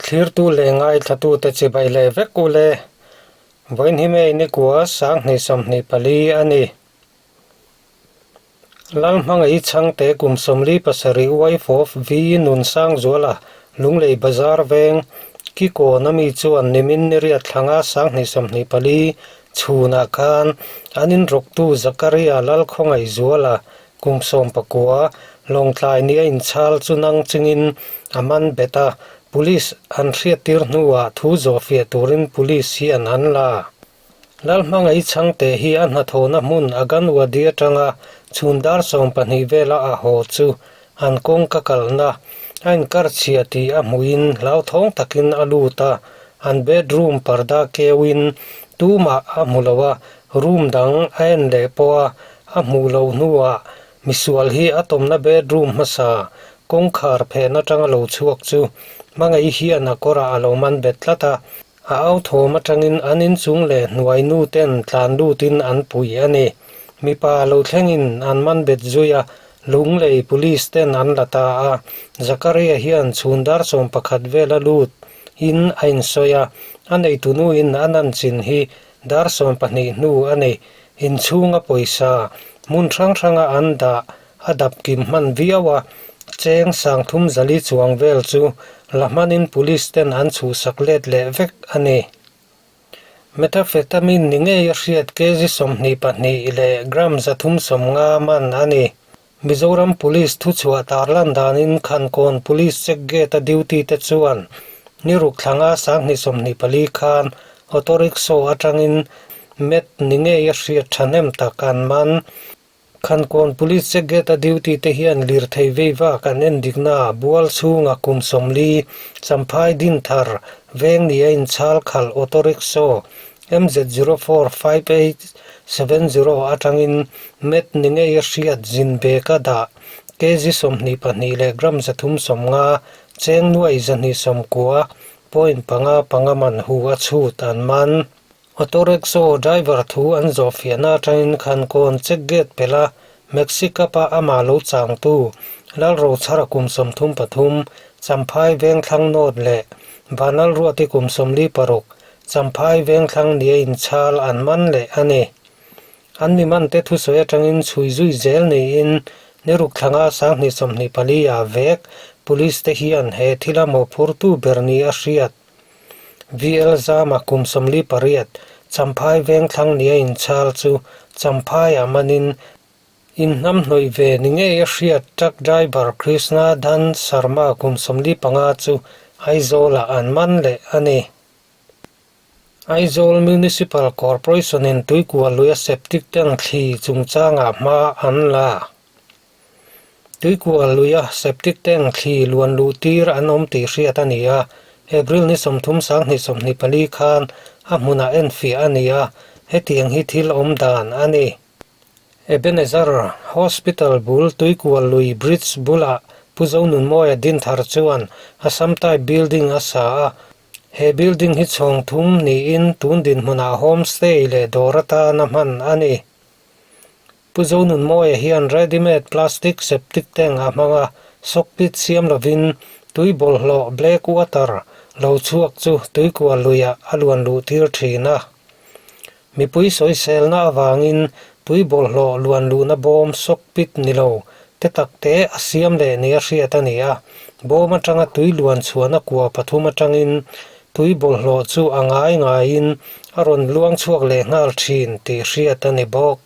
Thlirtu leh ngaithlatute chibai leh vek u le. Vawiin hi May nikua 2024 a ni. Lalhmangaih Chhangte kum 47 wife of V Nunsangzuala Lunglei Bazar veng Kikawn ami chuan nimin niriat thlanga 2024 chhunah khan an inrawktu Zakaria Lalkhawngaihzuala Kum 19 Lawngtlai nia inchhal chu nang chingin a man bet a, Police an hriattir hnuah thu zawhfiah turin Police hian an la. Lalhmangaih Chhangte hi a hnathawhna hmun Aganwadi atanga chhun dar 12 vela a haw chu an kawngka kalna a inkarchhia tih a hmuhin hlauthawng takin a lut a, an bedroom parda keuin tumah a hmu lo a, room dang a en leh pawh a A hmuh loh hnuah misual hi a tawmna bedroom hmasa kawngkhar phen atanga lo chhuak chu hmangaih hian a kawrah a lo man bet tlat a, a au thawm atangin an inchung leh hnuai nu ten tlan lutin an pui a ni. Mipa lo thlengin an man bet zui a, Lunglei Police ten an la ta a, Zakaria hian chhun dar 11 vela lut in a insawi a, a neitunuin a nanchin hi dar 12 hnu a ni. Inchhunga pawisa hmun hrang hranga an dah a dap kim hman viau a, cheng 3000 zali chuang vel chu la hmanin police ten an chhuhsak let leh vek a ni. Methamphetamine ni ngei a hriat kg 22 leh gram 350 man a ni. Mizoram Police thuchhuah tarlan danin Khankawn Police Check Gate-a duty te chuan ni ruk thlanga 2024 khan auto rickshaw atangin meth ni ngei a hriat thahnem tak an man. Khankawn Police Check Gate-a duty te hian lirthei veivak an endikna bual chhunga kum 40 Champhai Dinthar veng ni a inchhal khalh auto rickshaw MZ045870 atangin meth ni ngei a hriat zin beka dah kg 22 leh gram 350 cheng nuai 290 point panga panga man hu a chhut an man. Auto rickshaw driver thu an zawhfiahna atangin Khankawn check gate pela Maxi Cup-a amah lo changtu Lalrochhara kum 33, Champhai Vengthlang North leh Vanlalruati kum 46, Champhai Vengthlang nia inchhal an man leh a ni. An mi mante thusawi atangin chhui zui zel niin ni ruk thlanga 2024 ah vek Police te hian he thila mawhphurtu ber ni a hriat. VL Zama kum 48, Champhai Vengthlang nia inchhal chu Champhaiah manin inhnamhnawih ve ni ngei a hriat truck driver Krishna Dhan Sharma kum 45 chu Aizawlah an man leh a ni. Aizawl Municipal Corporation-in Tuikual luia septic tank thli chungchangah hma an la. Tuikual luia septic tank thli luan luh tir an awm tih hriat a ni a, April ni 30 2024 khan a hmunah enfiah a ni a, hetiang hi thil awm dan a ni. Ebenezer Hospital bul Tuikual lui Bridge bulah Pu Zonunmawia Dinthar chuan Assam Type Building a sa a, He building hi chhawng thum niin tun dinhmunah homestay leh dawr atana hman a ni. Pu Zonunmawia hian ready-made plastic septic tank a hmang a, sock pit siam lovin tui bawlhhlawh black water lo chhuak chu tuikual luiah a luan luh tir thin a. Mipui sawiselna avangin tui bawlhhlawh luan luhna bawm sock pit ni lo te tak te a siam leh nia hriat a ni a, bawm atanga tui luan chhuahna kua pathum atangin tui bawlhhlawh chu a ngai ngaiin a rawn luang chhuak leh nghal thin tih hriat a ni bawk.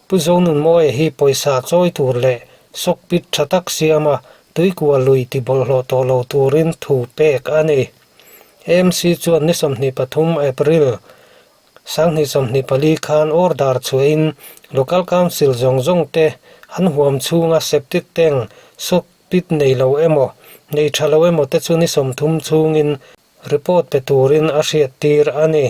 Pu Zonunmawia hi pawisa chawi tur leh sock pit tha tak siama tui kua lui ti bawlhhlawh tawh lo turin thu pek a ni. AMC chuan ni 23 April 2024 khan order chhuahin Local Council zawng zawng te an huam chhunga septic tank sock pit nei lo emaw nei tha lo emaw te chu ni 30 chhungin report pe turin a hriattir a ni.